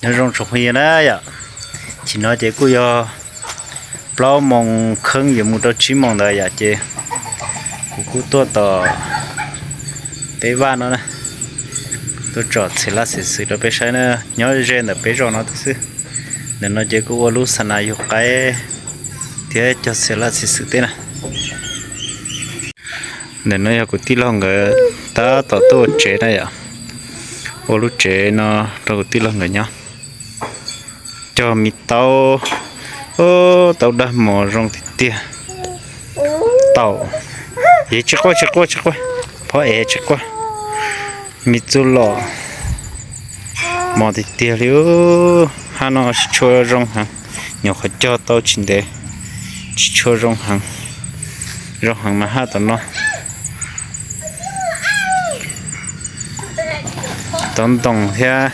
Nyob zoo tsoom phooj ywg na yom, chim no ces kuj yog plaub moos kheeb yuav mus rau tsib moos ntawd yom, ces kuv kuj tuaj tom peb vaj no na, tuaj tsom txhia laj txhia xwm rau peb saib na, nyob ze ntawm peb zos no xwb. Ntawm no ces kuj ua lub xa nas yug qaib thiab cog txhia laj txhia xwm teb na. Ntawm no yog kuv tij laug nkawd tab tom tuaj ua tsev na yom, ua lub tsev no rau kuv tij laug nkawd nyob. Cog me taub, taub daj mos zoo tiag tiag. Taum, yeej tsis quaj tsis quaj tsis quaj, phob es tsis quaj. Me txuj lom mos tiag tiag li. Haj no tsis tshua zoo heev, nyuam qhuav cog tau tsis ntev, tsis tshua zoo heev. Zoo heev mas haj tom no. Tov ntoo thiab.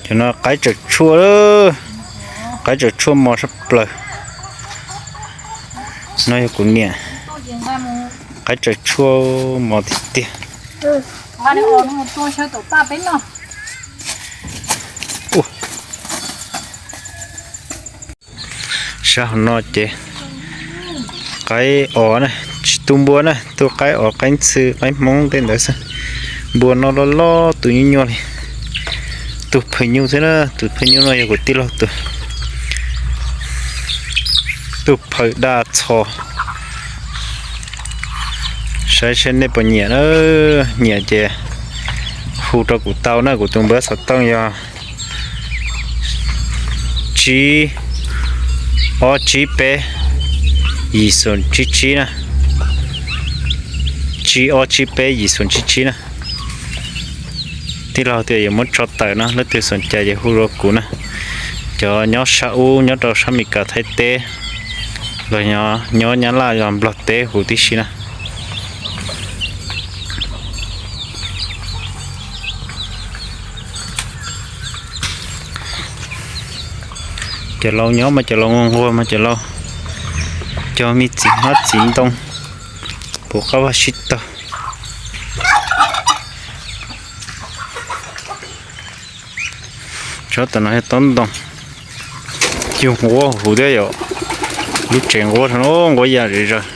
Cov no qaib tsaws tshuaj, qaib tsaws tshuaj mos tshaj plaws. No yog kuv niam, qaib tsaws tshuaj mos tiag tiag. Sab hauv no ces qaib os na, tsis tu npua na, tu qaib os qaib ntxhw qaib hmoob tej ntawd xwb. Npua no loj loj tus nyuaj nyuaj li. Tus phaws nyuj thiab na, tus phaws nyuj no yog kuv tij laug tus, tus phaws daj txho. Saib saib nej puas nyiam na, nyiam ces hu rau kuv tau na, kuv tus npawb xov tooj yog tsib ob tsib peb yim xoom tsib tsib na, tsib ob tsib peb yim xoom tsib tsib na. Tij laug tias yuav muab tso tawm no, leej twg xoom cai ces hu rau kuv na. Cov nyob sab ub nyob rau sab Mes Kas Thaib teb los nyob Nyab Laj los Nplog teb huv tib si na. Cov laus nyob mas cov laus nquag mas cov laus cog me txiv hmab txiv ntoo puv qab vaj sib tog. Tsob tam no yog tob ntoo, yug nquab huv thiab yom. Lub tsev nquab no nquab ya zom zaws,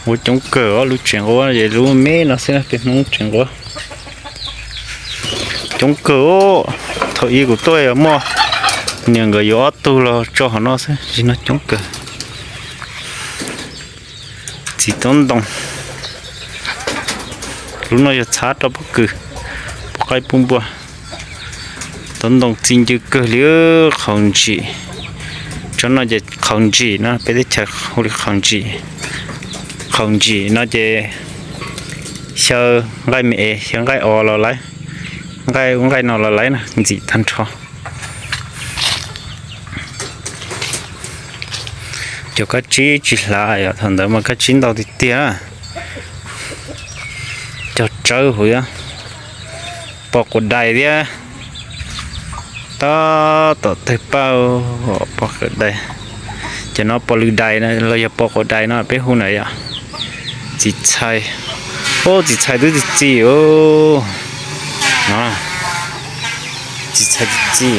nquab coob kawg os. Lub tsev nquab ces lub me no xwb, peb Hmoob tsev nquab coob kawg. Thaum ub kuv tuaj muaj niam nkawd yuav ob tug los tso hauv no xwb, tab sis no coob kawg. Txiv tob ntoo, lub no yog txhab rau pob kws, pub qaib pub npua. Tob ntoo txi ncw kawg li, qhaus ntsim. Tsob no ces qhaus ntsim no, peb teb chaws hu li qhaus ntsim. Qhaus ntsim no ces xyaw nqaij me es, xyaw nqaij os los lawv, nqaij ub nqaij no los lawv na, ntxim tag nrho. Cov kab tsib tsis hlav yom, thaum ntawd mas kab tsib ntau tiag tiag. Cog tsawb huv, pos quas dais thiab. Tab tom tawg paj, pos quas dais. Cov no pos lwm dais los yog pos quas dais no peb hu na yom. Txiv txhais, txiv txhais twb txi txi, txiv txhais txi txi.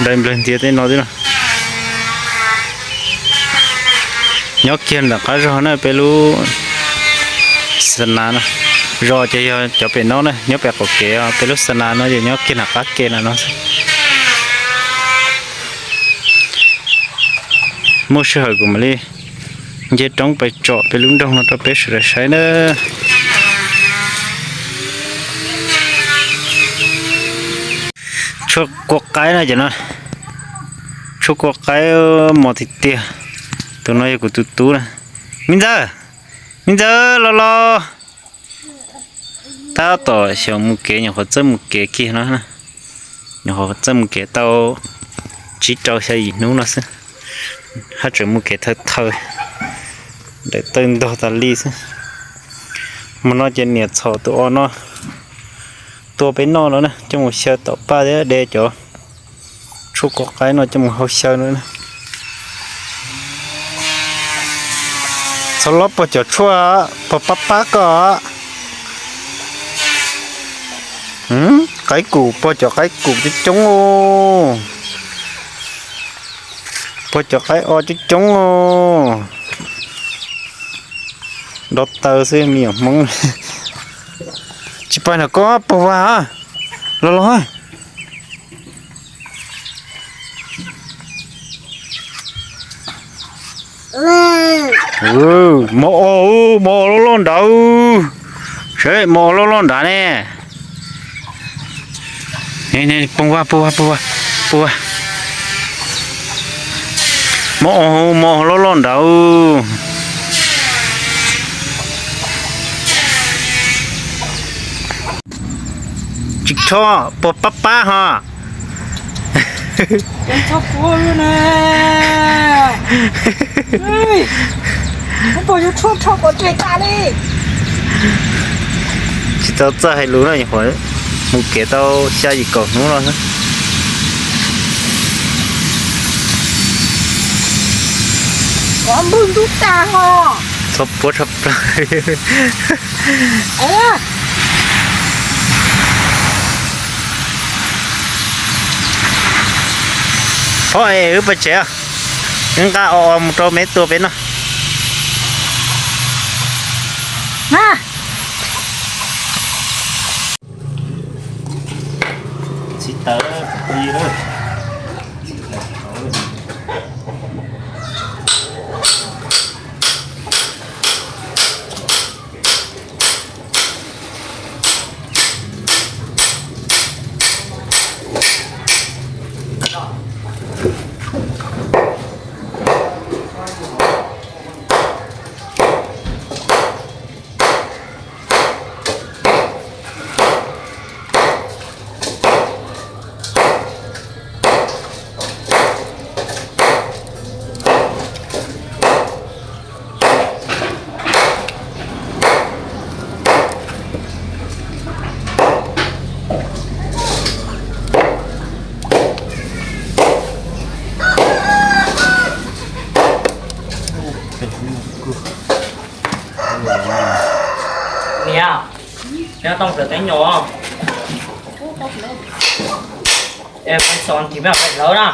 Dais nplawg ntiav tej no xwb na. Nyob kiag nram qab zos na peb lub xa nas no. Zos ces yog cov pem no na, nyob pem qaum kev, peb lub xa nas no ces nyob kiag nram qab ke na no. Muaj sij hawm kuv mam li nce roob pais tsom peb lub nroog no rau peb sawv daws saib na. Tshuaj kua qaib na cov no, tshuaj kua qaib mos tiag tiag. Tus no yog kuv tus tub na. Me ntxawg, me ntxawg los los. Tab tom xyaum mus kev, nyuam qhuav txawj mus kev kiag no. Nyuam qhuav txawj mus kev tau tsib rau xya yim hnub no xwb, haj tseem mus kev thawj thawj, daim tawj ntog tas li xwb. Hmo no ces niam txhom tus os no tua peb noj no na, coj mus xyaw tom paj thiab de cov tshuaj kua qaib no coj mus hau xyaw no na. Txhob lob puag cov tshuaj, puag pab pab koj. Qaib kum, puag cov qaib kum coob coob, puag cov qaib o coob coob. Nrau taw xwb me nyuam Hmoob. Tsis pais nram koj puag vas, los los. Mos os, mos os loj loj nrad. Saib mos os loj loj nrad ne. Poob vas, poob vas, poob vas, poob vas. Mos os, mos os loj loj nrad. Tsis txhob puag pab pab ho. Tsis tau txawj hais lus no, nyuam qhuav mus kev tau xya yim kaum hnub no. Txhob puab tshaj plaws. Phob es wb pais tsev, wb nqa o o mus rau me tua peb noj. Txiv taws, Niam, neb tau nplawm teeb nyom. Peb xov tiv peb pem hlawv na.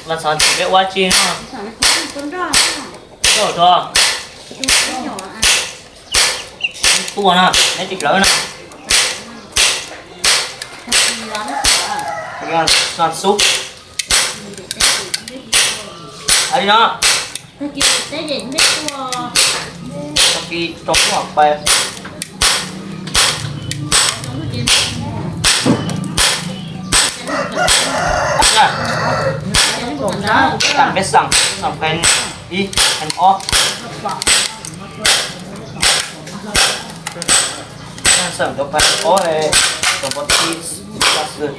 Mas xov tiv peb ua tsi no? Roj rog. Tuaj na, neb tsis hlawv na. Xov xub. Li no. Tag kis rau lub hom pais. Tam peb xeem, xeem pes ib, pes ob. Xeem tus pes ob, tus pes ib, xeem xwb.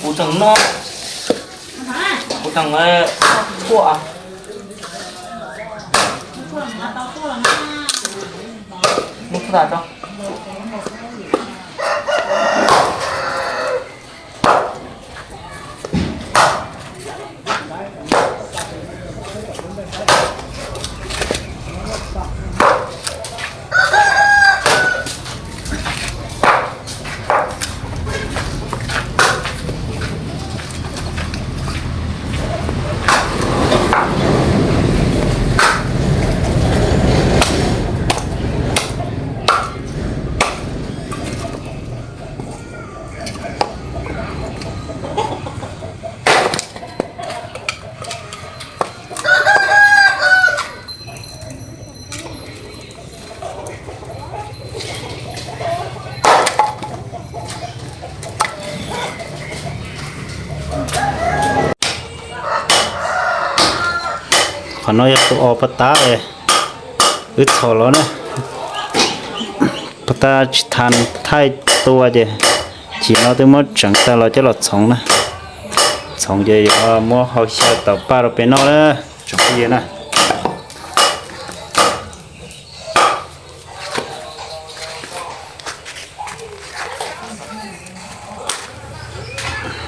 Kuv tseem no, kuv tseem kuaj. Muab txhub tas tso. Qhov no yog tus os pov tab, wb txhom los na. Pov tab tsis thaij tua ces, chim no twb muab tseev tag los coj los txhoov na. Txhoov ces yuav muab hau xyaw tau paj rau peb noj na, tsoom phooj ywg na.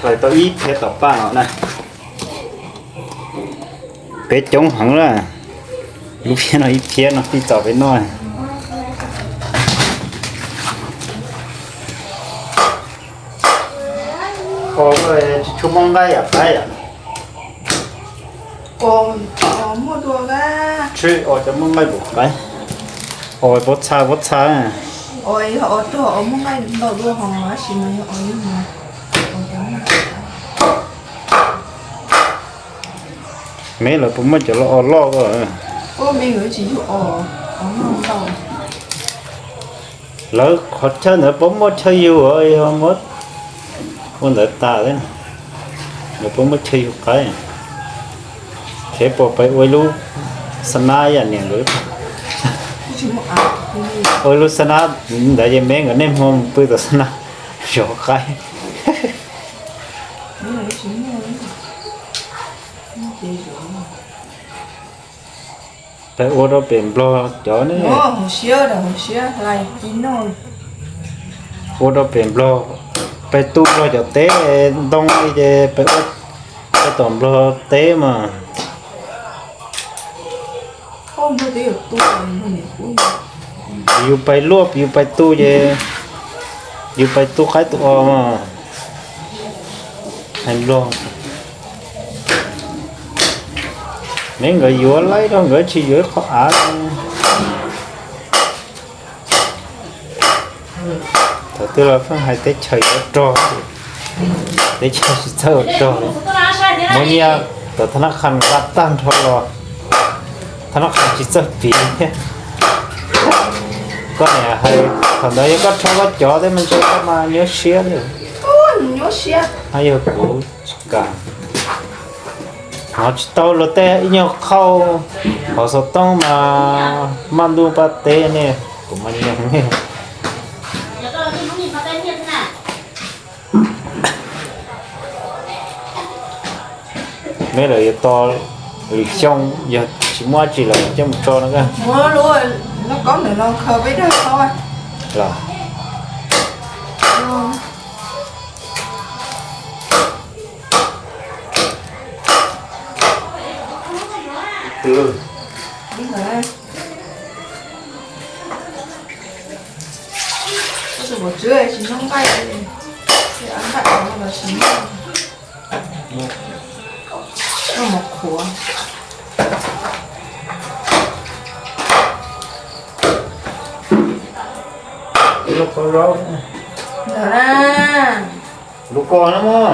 Hlais tau ib phiab tom paj no na. Peb coob heev na. Lub phiab no ib phiab no tib txaus peb noj. Os, tsis tshua muaj nqaij yam qaib yom. Tshwj os cov muaj nqaij npaum qaib. Os pob txha pob txha. Os rog os muaj nqaij ntau dua ho tab sis mas yog os yug no. Me lawv puas muaj cov os loj ko? Lawv qhov chaw ntawd puas muaj chaw yug, yog muab ua ntawd tas thiab. Lawv puas muaj chaw yug qaib? Ces puas pais ua ib lub xab nab yam niam nkawd, ua ib lub xab nab ntawd ces me nkawd niaj hmo mus pw tom xab nab zov qaib. Peb ua rau pem Nplog cov ne. Ua rau pem Nplog, peb tu Nplog cov teb ntoo li ces peb ua, peb tom Nplog teb mas. Yus pais luaj, yus pais tu ces, yus pais tu qaib tu os mas. Hais Nplog, me nkawd yuav laib rau nkawd tsis yuav ib qho av. Thaum twg los pheej hais teb chaws yuav rog, teb chaws tsis txawj ua rog. Muab nyiaj tom thab nab qhas nqa tag nrho los, thab nab qhas tsis txawj piv thiab. Koj niam hais thaum ntawd yog koj rho koj cov tej me ntsis koj mas nyuaj siab li. Nyuaj siab, yog kuv tsis kam. Hnov tsis tau luag tej ib nyuag qhauj hauv xov tooj mas maj ntuj npaj teb ne, kuv mas nyoog ne. Meb lawv yuav tos lwm xyoo yog tsis muaj dab tsi lawm coj mus tso no. Muab lub lauj kaub ntawm no khaws peb daig tau los. Tus vauv tswv tsis noj nqaij, nqaij los tsis noj, noj mov qhuav. Ntawd na. Lub ko na mog.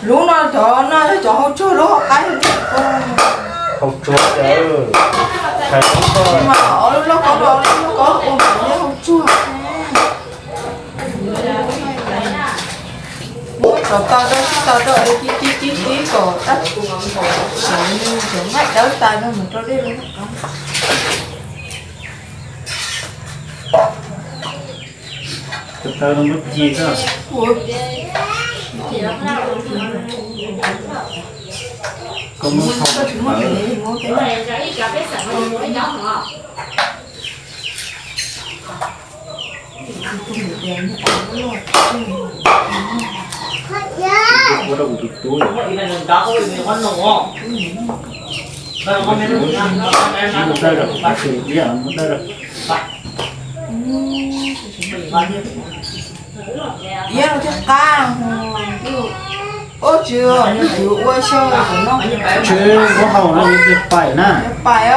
Lub no cov no yog cov hau tsuag lub hau qaib. Hau tsuag, hais lub ko mas ob lub lauj kaub, ob lub lauj kaub ua mas yog hau tsuag. Muab cov taw rau, tib taw rau, tib tib tib tib kom dab tsi, cov nqaij dawb tas no mas rau dej lauj kaub. Taw no muab ci xwb. Koj muab tau tsis tawv. Ua rau kuv tus tub. Muab dawj rau, muab dawj rau. Iab no thiaj qab. Ub, tsis, nws twv ua xyaw no. Tsis muab hau no, yus pais na. Pais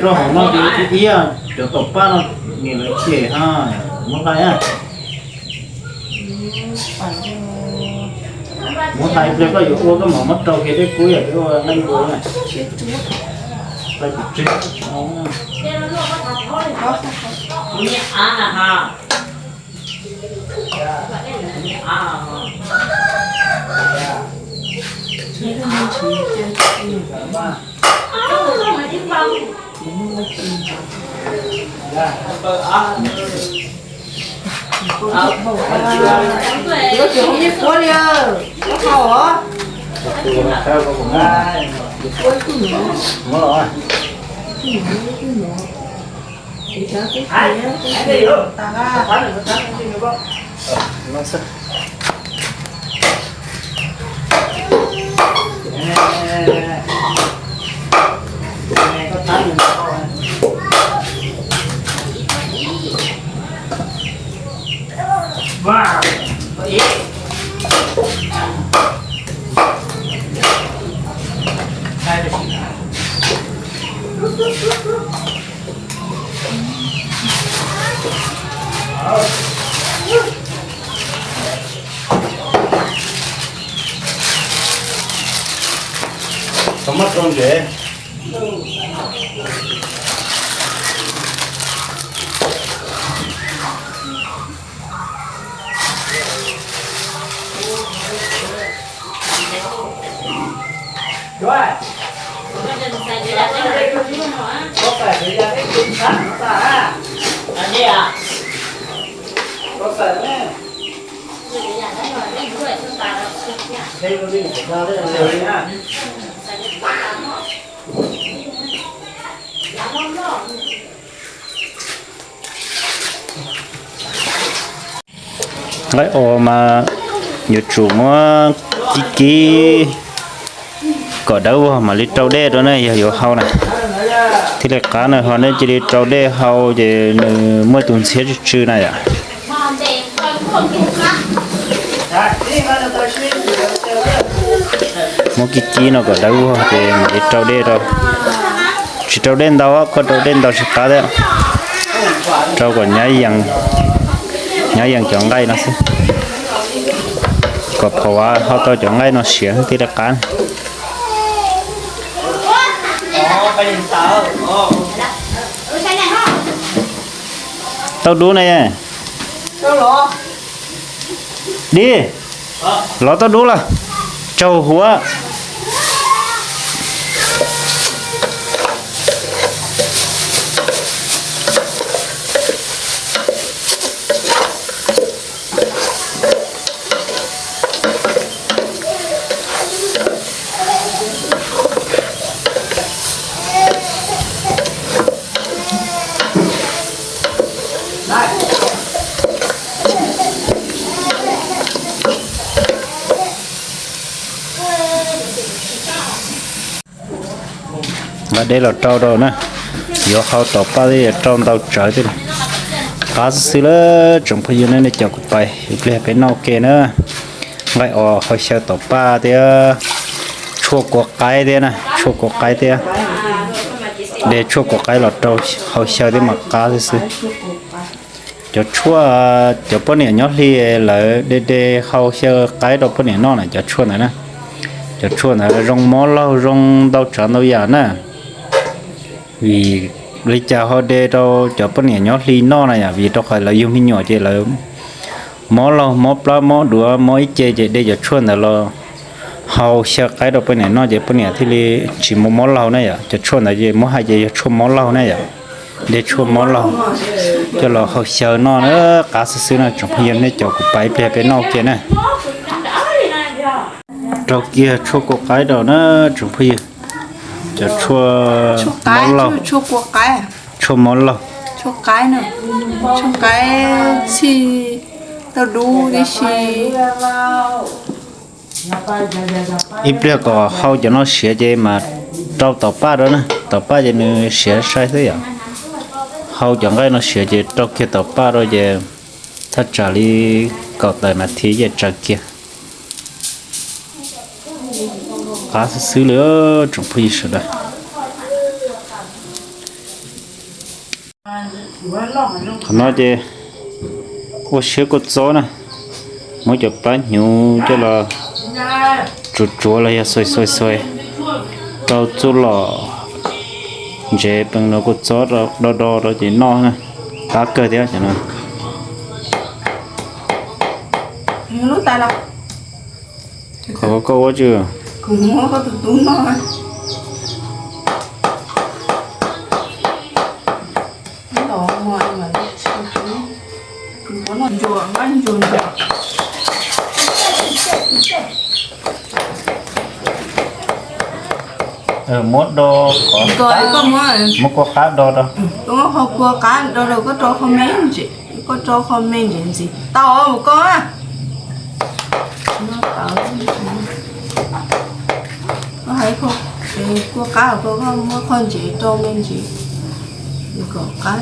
rau hauv no ces iab, cov tom paj no nws lawv cem ha. Muab hlais na. Muab hlais pliag koj yuav ua koj mam muab rau kiag dej kub yam li ua leej dua na. Hlais pem tsev. Nqaij os mas yuav tsum muab kib kib kom dawb vog mam li rau dej rau na, yog yuav hau na thiaj li qab na. Ho nej cia li rau dej hau ces nws muaj tus ntxhiab tsw tsw na yom. Muab kib kib no kom dawb vog ces mam li rau dej rau. Tsis rau dej ntau, koj rau dej ntau tsis qab thiab. Rau kom hnyav yees cov nqaij no xwb, kom phom av ho tau cov nqaij no siav thiaj li qab. Tau dub ne. Dib, lov tau dub lawm. Tsaug huv. Nqa dej los rau rau na, yuav hau tom paj thiab yuav rau ntau tsawv thiab. Qab xwb xwb lawm tsoom phooj ywg, nej caum kuv pais ib pliag peb noj ua ke na. Nqaij os hau xyaw tom paj thiab tshuaj kua qaib thiab na, tshuaj kua qaib thiab. De tshuaj kua qaib los rau hau xyaw thiab mas qab xwb xwb. Cov tshuaj, cov poj niam nyob hli lawv de de hau xyaw qaib rau poj niam noj na, cov tshuaj ntawd na. Cov tshuaj ntawd zoo mob laug, zoo ntau tsav ntau yam na. Vim li cas ho de rau cov poj niam nyob hli noj na yom? Vim rau qhov lawv yug me nyuam ces lawv mob laug, mob plab, mob duav, mob ib ce ces de cov tshuaj ntawd los hau xyaw qaib rau poj niam noj ces poj niam thiaj li tsis mob mob laug na yom. Cov tshuaj ntawd ces muab hais ces yog tshuaj mob laug na yom. De tshuaj mob laug coj los hau xyaw noj na, qab xwb xwb na tsoom phooj ywg, nej caum kuv pais ib pliag peb noj ua ke na. Rau kiag tshuaj kua qaib rau na tsoom phooj ywg. Cov tshuaj mob laug, tshuaj mob laug, tshuaj qaib txhij tau dub tib si. Ib pliag kom hau cov no siav ces mas rau tom paj rau na, tom paj ces nws siav sai xwb yom. Hau cov nqaij no siav ces rau kiag tom paj rau ces thaj tsam li kaum tawm nas this ces tsaws kiag. Qab xwb xwb li tsoom phooj ywg sawv daws. Qhov no ces ua siab kua txob na, muab cov plab hnyuv coj los tsuav tsuav los yog xuas xuas xuas rau txuj lom ntsev pees no kua txob do do rau ces noj na, qab kawg thiab cov no. Qhov koj ua tsi? Ntsuas, nqaij ntsuas ntsuas. Muab do, muab kua qab do rau. Koj muab qhov kua qab do rau, koj rau qhov me ntsis, koj rau qhov me ntsis ntxiv tau mus koj. Koj hais kua qab, koj muab qhov ntsev rau me ntsis kom qab.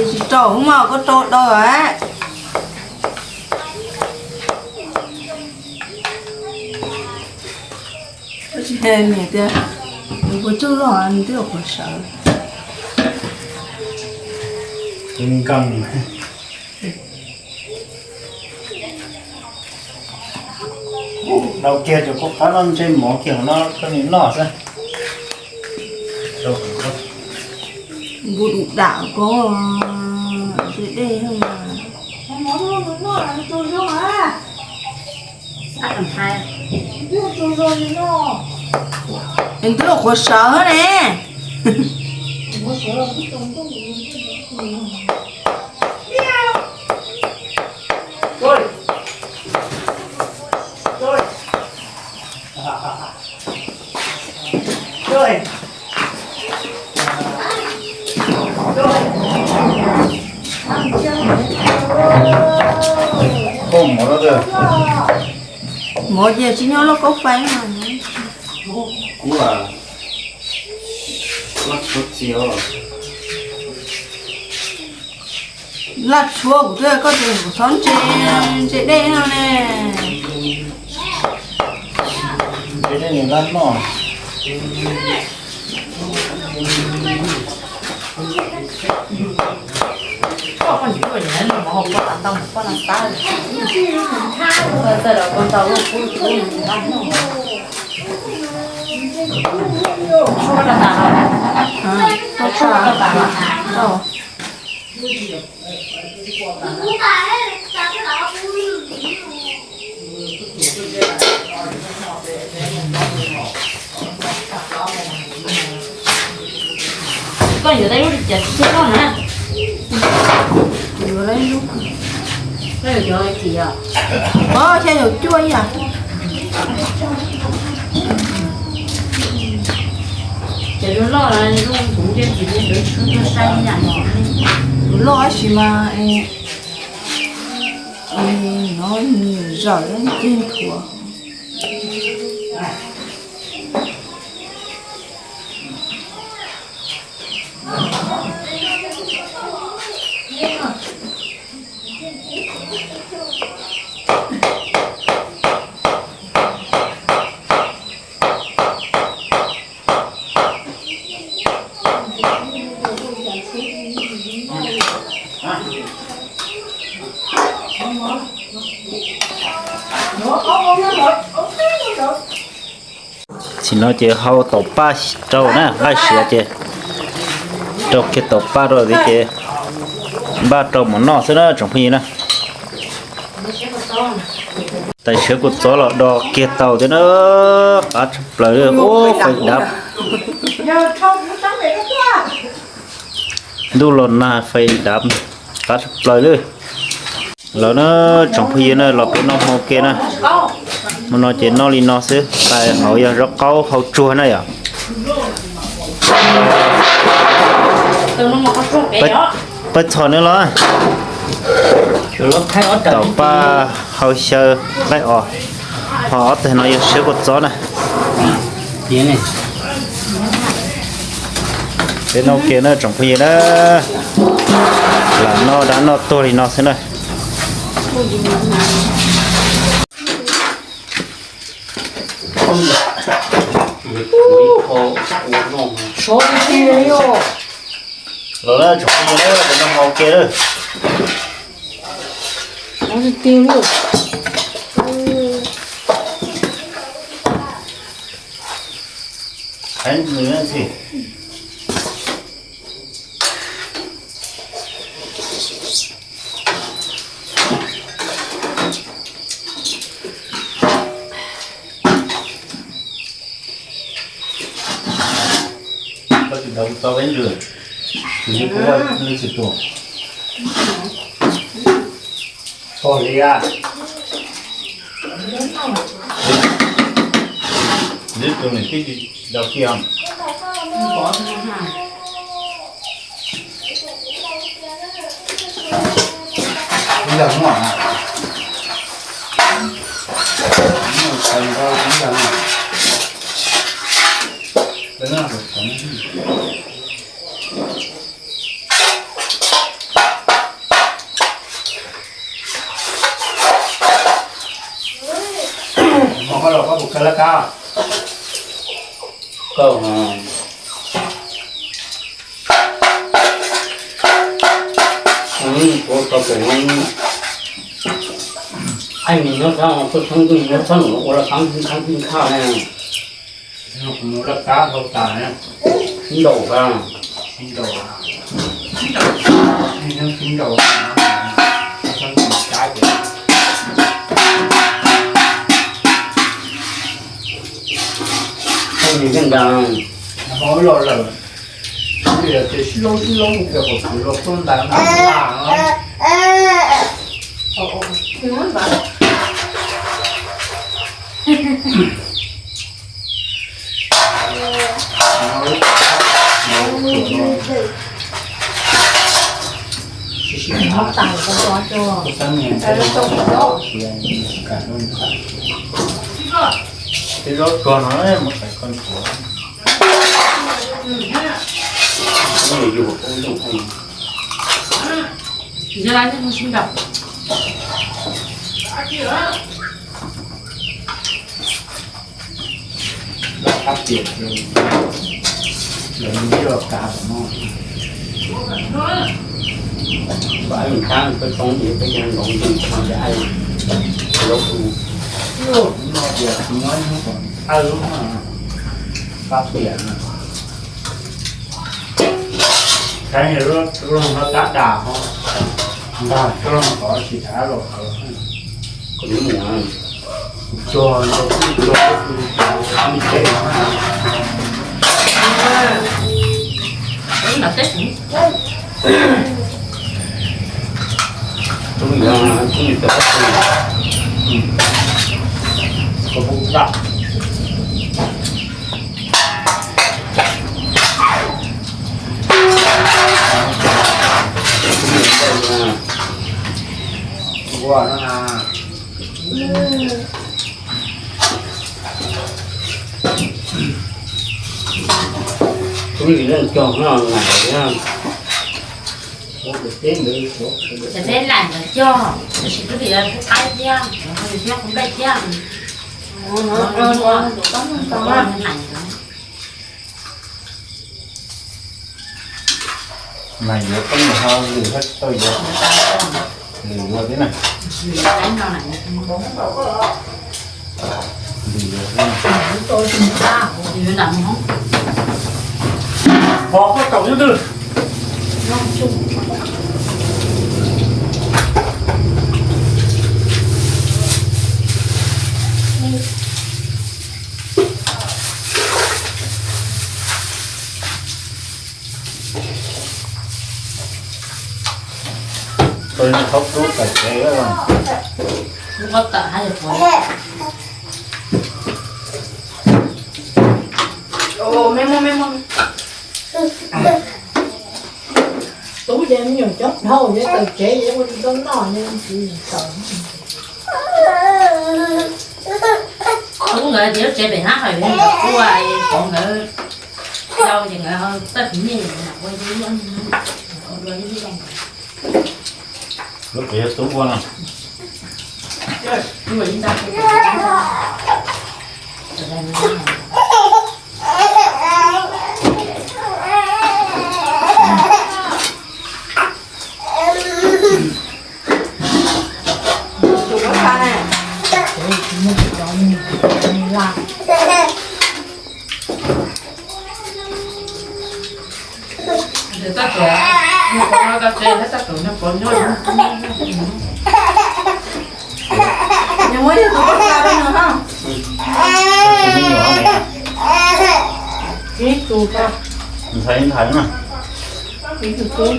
Tsis rau mas koj rau do lawm. Tsis hais niam tias nws puas tsuaj loj, nws twb ua qhuav sawv. Nkees. Dau kiag cov kua qab no ntsej mov kiag hauv no koj nim noj xwb. Npua dum dam ko, dej dej. Es twb ua qhuav sawv ne. Mov ces tsis nyob loj kaub fais no. Kuv laj tshuav txiv os. Laj tshuav kuv twb koj tus kuv txhob ntse, ntse dej no ne. Ntse dej nws laj noj. Koj yuav tau ib lub li cas tsis thiaj noj na? Yuav tau ib lub. Koj yuav cov li cas? Os, xya caum cuaj ib yam. Ces lub loj, lub ntuv thiab txiv thiab ntawd tshuav tuaj saib ib yam no. Loj tab sis mas no nws zawm ceg nthuav. Tsim no ces hau taum paj rau na, nqaij siav ces rau kiag taum paj rau thiab ces npaj rau mus noj xwb na tsoom phooj ywg na. Tais siav kua txob los do kiag tau thiab na, qab tshaj plaws li. Ub, fais dav. Ntuj los nag fais dav, qab tshaj plaws li. Los na tsoom phooj ywg na, los peb noj hmo ua ke na. Hmo no ces noj li no xwb, tais hauv yog zaub qaub hau tsuag na yom. Paj txhos na los. Taum paj hau xyaw nqaij os, ho ob tag no yog siav kua txob na. Peb noj ua ke na tsoom phooj ywg na, lam noj dab noj tuag li no xwb na. Los na tsoom phooj ywg na, peb noj hmo ua ke na. Qhov nws ntxhi. Koj tsis tau tau peb ntsws, tsis tau kuv ua nws tsis tuag. Txog li a. Nws tus nws twb tsis tau kiag. Ib yam muaj, muaj txhais nrau ib yam. Hmo koj los koj puas kawg laj kab? Kawg. Kuv tau pem no, ai, nws nyob sab, kuv txhob nws nyob sab nws ua laj kab khab khab ne. Kuv mus laj kab dhau tas, sib nraus, sib nraus, sib nraus, sib nraus, nws nyob nrad, hmo los lawm. Ces sib laub sib laub mus kiag qhov twg los tuaj ntais ntais. Tej zaub tsuag no muab xaiv koj ntxuav. Laj kab tias, lawv mus ib los kav tom no. Pab nws kav peb toob ces peb cov nkoos nti no ces ai, lub tus, no tias tsis nyob ib hnub kom thawj lub no, pab tias no. Saib lub no tab das ho ntag, lub no tod tsis tas los qhov kom nws mus. Kuv tsuag, kuv tsuag, kuv tsuag, kuv tsuag. Tub yog tub yog tub. Koj puas daj? Ua no na. Tub li leej cog no nais thiab. Cov teb laim ntawd cog, tab sis tub li kuj qaib thiab, kuj nplej thiab. Mas yuav koj mus ho lwm haj tsis tau yuav, lwm yuav thiab na. Lwm yuav thiab na. Pov koj kaum yub twg? Tus no thaub tub tawm tsev los. Tub ces me nyuam cob dhau ces tawm tsev ces ua tsis tau noj ces tsis tawm. Tub nkawd tias lub tsev pem hab hawm li nkawd quaj, Pov nkawd yau ces nkawd txawj khwv nyiaj ua ib lub, ua ib lub zoo. Lub pem yog tub ua no. Nws muab yog tus poj ntxoog rau nws ha. Ib tug, ntxhais ntxhais na. Ib tug tub.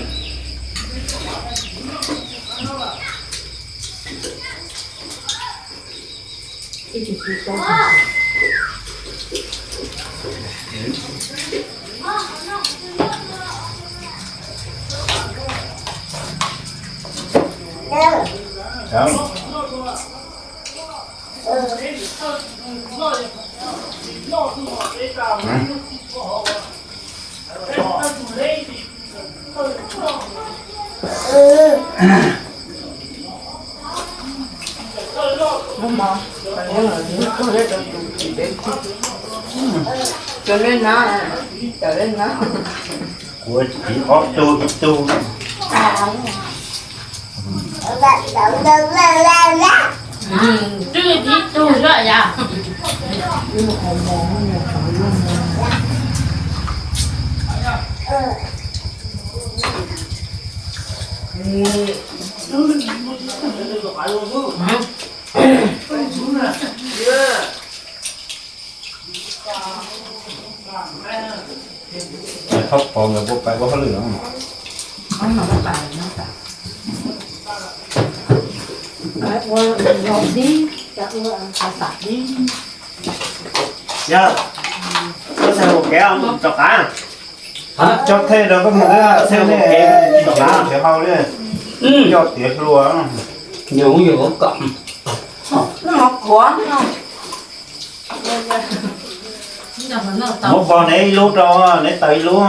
Kuv txiv ob tug ib tug. Twb ib tug xwb yam. Thauj pov nkawd puas pais ua hauj lwm no? Yog, koj txhais hauv kev rov qab. Coj thej rau koj mus, thej ne, rov qab hauv li. Coj tiav hlua. Yog, yog kom. Muab pov neb ib lub rau, neb taws ib lub.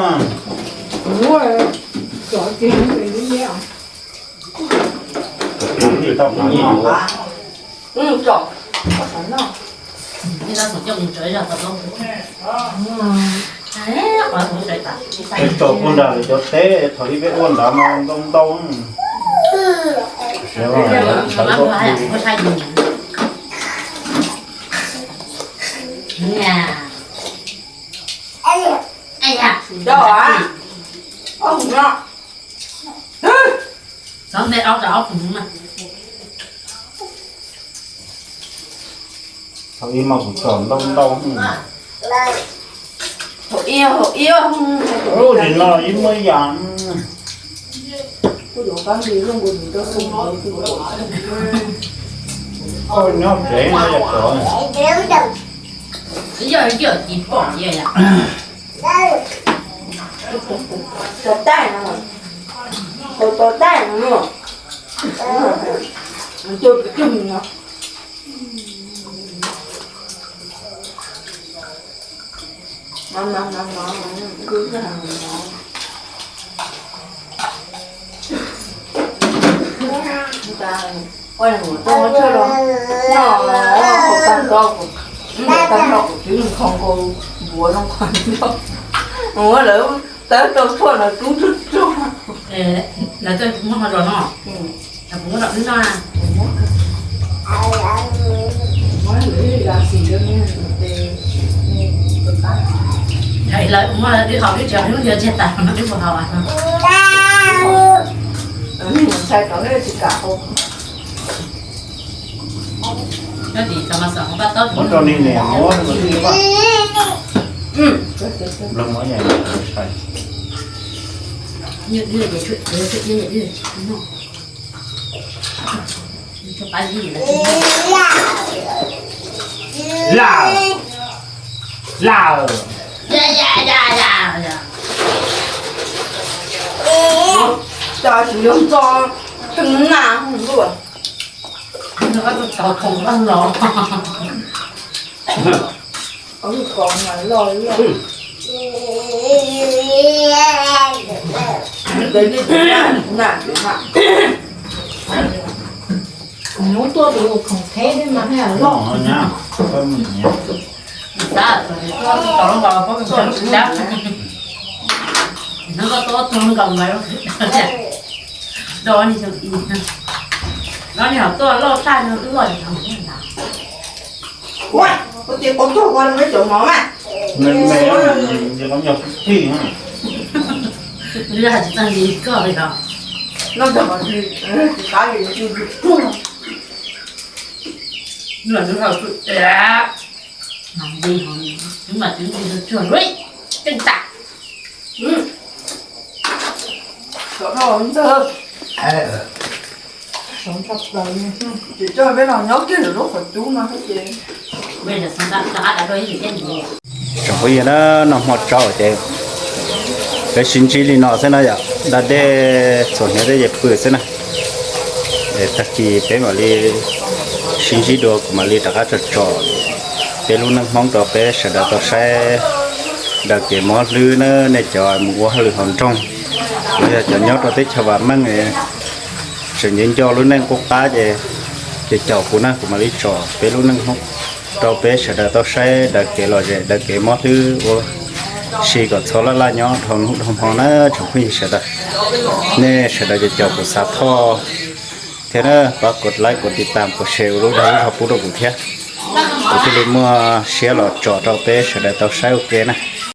Peb tso puag nram lawv cov teb, thaum ub peb ua nrad mas ntau ntau. Thaum ub mas kuv tso ntau ntau. Ub, nim no ib muaj ib yam. Koj nyob pem no yog tod. Yog yog tis pom yog yam. Tos taij no, tos taij no, cog cog no. Ua lawv tawb rau tshuaj no rub tsuag tsuag. Lawv muab ho zos no, kuv muab zos wb noj. Lawv muab wb haus wb tsis haus wb mus yos tseg tas no wb puas haus. Ntshai rau nej tsis kam haus. Muab rau nej niam muab rau nej tij paj. Nploog muab yam ntshai. Lawm, lawm. Cov tsis yog txo, tseem nag luaj. Tau khoom loj los. Lub kaus mas loj loj. Nag, nag. Hnub tuaj tus khoom kheb thiab mas loj. Hnub koj tuaj tuag nkaus mas do ni xyoo i, no ni ho tuaj loj tag no wb loj li no. Ua, ua tias qhov tuag ua me cov mov mas. Me me, ces qhov nyuag thij. Nws hais tsis txog li koj li os. Noj cov qhov twg, tsis qab li, tsis tsis puag. Nws los nws hais txuj, mas nti hov, nws mas twb nti tsuag tsuag li, ceeb tas. Cov dhau ntxawg. Tsis coj peb los nyob kiag lub qhov cub no thiab ces. Tsoom phooj ywg na, noj hmo tsaus ces peb sib ntsib li no xwb na yom, da dej txhuam hniav thiab ces pw xwb na. Es tag kis peb mam li sib ntsib dua, kuv mam li rov qab tso tso peb lub neej Hmoob rau peb sawv daws tau saib daws kev mob hlwb na. Nej cov mus ua hauj lwm hauv nroog los yog cov nyob rau teb chaws vam meej, tseem nco nco lub neej qub qab ces, ces caum kuv na, kuv mam li tso peb lub neej Hmoob rau peb sawv daws tau saib daws kev lom zem, daws kev mob hlwb ua si kom txhob laj laj nyob dhau hnub dhau hmo na tsoom phooj ywg sawv daws. Nej sawv daws ces caum kuv xav thoj thiab na, pab kov like, kov tiv tam, kov share ua lub dag lub zog pub rau kuv thiab, kuv thiaj li muaj siab los tso rau peb sawv daws tau saib ua ke na.